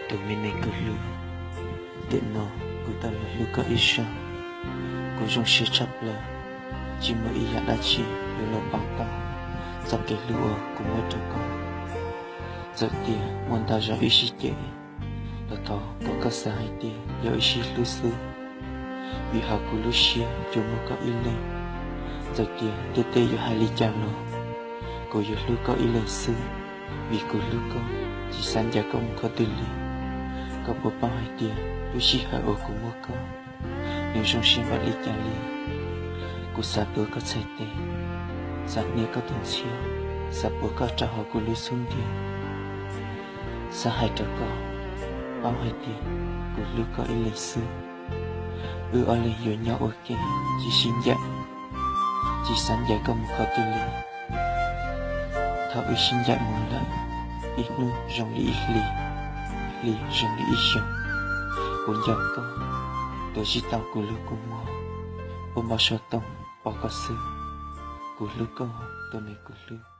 Tus me neeg kuv hlub, tiam no kuv tau los hlub koj ib zaug. Kuv zoo siab tshaj plaws, tsis muaj ib yam dab tsi yuav los pauv tau txoj kev hlub uas kuv muab rau koj. Txawm tias muaj ntau zaus ib sij cem, los thov kom koj xav hais tias yog ib sij hlub xwb, vim hauv kuv lub siab tsuas muaj koj ib leeg. Txawm tias ntiaj teb yuav hais li cas los, kuv yuav hlub koj ib leeg xwb, vim kuv hlub koj, tsis xav ncaim koj mus qhov twg li. Koj puas paub hais tias lub sij hawm uas kuv muaj koj, nws zoo siab npaum li cas li? Kuv xav tuav koj txhais tes, xav hnia koj tus ntxhiab, xav puag koj rau hauv kuv lub xub ntiag. Xav hais rau koj paub hais tias kuv hlub koj ib leeg xwb. Wb ob leeg yuav nyob ua ke, tsis sib ncaim, tsis xav ncaim koj mus qhov twg li. Thaum wb sib ncaim mus lawm, ib hnub zoo li ib hlis, hlis zoo li ib xyoos. Kuv nco koj, tuav tsis tau kuv lub kua muag, ua npau suav toom pom koj xwb. Kuv hlub koj, tus me kuv hlub.